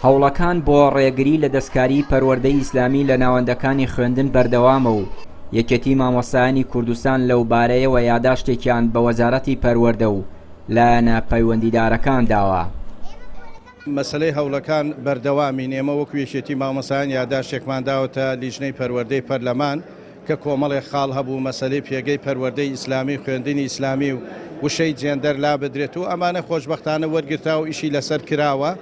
هەوڵەکان بۆ ڕێگری لە دەستکاریی پەروەردەی ئیسلامی لە ناوەندەکانی خوێندن بەردەوامە و یەکێتی مامۆستایانی کوردستان لەوبارەیەوە یاداشتێکیان بە وەزارەتی پەروەردە و لایەنە پەیوەندیدارەکان داوە. مەسەلەی هەوڵەکان بەردەوامین، ئێمە وەکو یەکێتی مامۆستایان یاداشتێکمان داوەتە لیژنەی پەروەردەی پەرلەمان کە کۆمەڵێک خاڵ هەبوو مەسەلەی پێگەی پەروەردەی ئیسلامی و خوێندنی ئیسلامی و وشەی جێندەر لابدرێت و ئەمانە خۆشبەختانە وەرگرترا و ئیشی لەسەر کراوە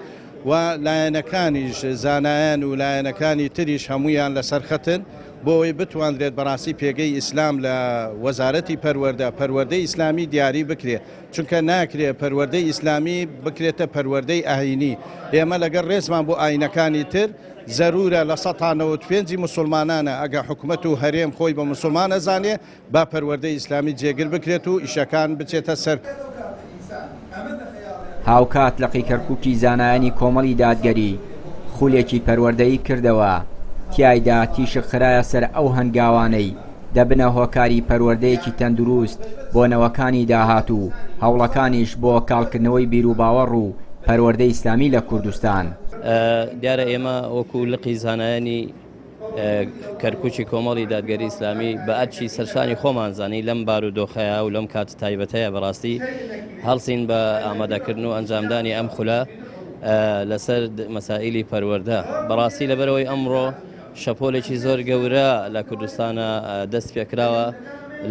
و لایەنەکانیش زانایان و لایەنەکانی تریش هەموویان لەسەر خەتن بۆ ئەوەی بتواندرێت بەڕاستی پێگەی ئیسلام لە وەزارەتی پەروەردە پەروەردەی ئیسلامی دیاری بکرێت. چونکە ناکرێ پەروەردەی ئیسلامی بکرێتە پەروەردەی ئایینی، ئێمە لەگەڵ ڕێزمان بۆ ئایینەکانی تر، زەرورە 95% ی موسوڵمانانە، ئەگەر حکومەت و هەرێم خۆی بە موسوڵمان ئەزانێ، با پەروەردەی ئیسلامی جێگر بکرێت و ئیشەکان بچێتە سەر. هاوکات لقی کەرکوکی زانایانی کۆمەڵی دادگەری خولێکی پەروەردەیی کردەوە، تیایدا تیشک خرایە سەر ئەو هەنگاوانەی دەبنە هۆکاری پەروەردەیەکی تەندروست بۆ نەوەکانی داهاتوو، هەوڵەکانیش بۆ کاڵکردنەوەی بیروباوەڕ و پەروەردەی ئیسلامی لە کوردستان. دیارە ئێمە وەکو لقی زانایانی کەرکوکی کۆمەڵی دادگەری ئیسلامی بە ئەرکی سەرشانی خۆمان زانی لەم بارودۆخەیە و لەم کاتە تایبەتەیە بەڕاستی هەڵسین بە ئامادەکردن و ئەنجامدانی ئەم خولە لەسەر مەسائلی پەروەردە بەڕاستی لەبەرەوەی ئەمڕۆ شەپۆلێکی زۆر گەورە لە کوردستانە دەست پێکراوە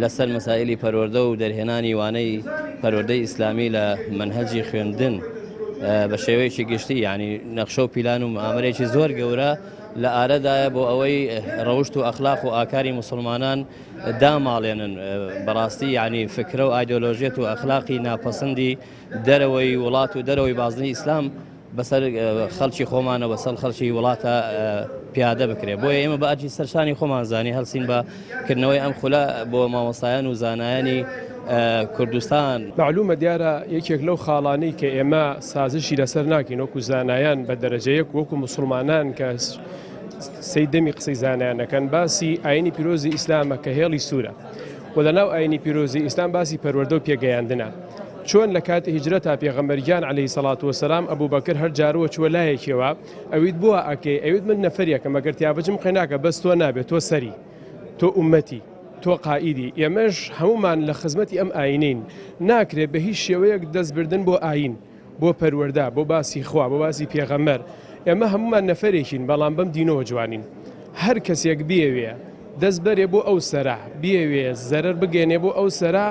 لەسەر مەسائلی پەروەردە و دەرهێنانی وانەی پەروەردەی ئیسلامی لە مەنهەجی خوێندن بە شێوەیەکی گشتی یعنی نەخشە و پیلان و مامەرێکی زۆر گەورە لە ئارەدایە بۆ ئەوەی ڕەوشت و ئەخلاق و ئاکاری مسلمانان داماڵێنن بەڕاستی یعنی فکرە و ئایدۆلۆژیەت و ئەخلاقی ناپەسەندی دەرەوەی وڵات و دەرەوەی بازنەی ئیسلام بەسەر خەڵکی خۆمانە بەسەر خەڵکی وڵاتە پیادە بکرێت بۆیە ئێمە بە ئەرکی سەرشانی خۆمان زانی هەڵسین بە کردنەوەی ئەم خولە بۆ مامۆستایان و زانایانی کوردستان. مەعلومە دیارە یەکێک لەو خاڵانەی کە ئێمە سازشی لەسەر ناکەین وەکو زانایان بە دەرەجە یەک وەکو موسڵمانان کە سەی دەمی قسەی زانایان ئەکەن باسی ئاینی پیرۆزی ئیسلامە کە هێڵی سوورە و لەناو ئاینی پیرۆزی ئیسلام باسی پەروەردە و پێگەیاندنە چۆن لە کاتی هیجرەتا پێغەمبەر گیان علیە سەڵات وسلام ئەبوبەکر هەر جاروە چوە لایەکیەوە ئەویت بۆ ئەکەی ئەویت من نەفەریەکەم ئەگەر تیا بچم قەیناکە بەس تۆ نابێت تۆ سەری تۆ ئومەتی تۆ قائیدی ئێمەش هەمومان لە خزمەتی ئەم ئاینین ناکرێت بە هیچ شێوەیەک دەست بردن بۆ ئاین بۆ پەروەردە، بۆ باسی خوا، بۆ باسی پێغەمبەر، ئێمە هەموومان نەفەرێکین، بەڵام بەم دینەوە جوانین. هەر کەسێک بیەوێ دەست بەرێ بۆ ئەو سەرە، بیەوێ زەرەر بگەیەنێ بۆ ئەو سەرە،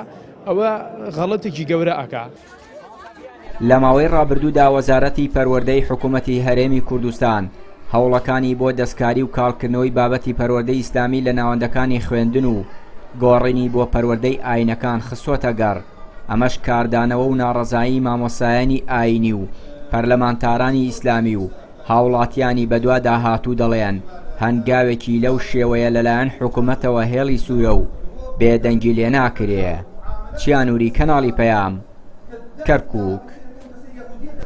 ئەوە غەڵەتێکی گەورە ئەکا. لە ماوەی ڕابردوودا وەزارەتی پەروەردەی حکوومەتی هەرێمی کوردستان هەوڵەکانی بۆ دەستکاری و کاڵکردنەوەی بابەتی پەروەردەی ئیسلامی لە ناوەندەکانی خوێندن و گۆڕینی بۆ پەروەردەی ئایینەکان خستۆتە گەڕ، ئەمەش کاردانەوە و ناڕەزایی مامۆستایانی ئایینی و پەرلەمانتارانی ئیسلامی و هاوڵاتیانی بەدوادا هاتوو دەڵێن هەنگاوێکی لەو شێوەیە لەلایەن حکومەتەوە هێڵی سوورە و بێدەنگی لێناکرێ. چیا نوری کەناڵی پەیام، کەرکوک.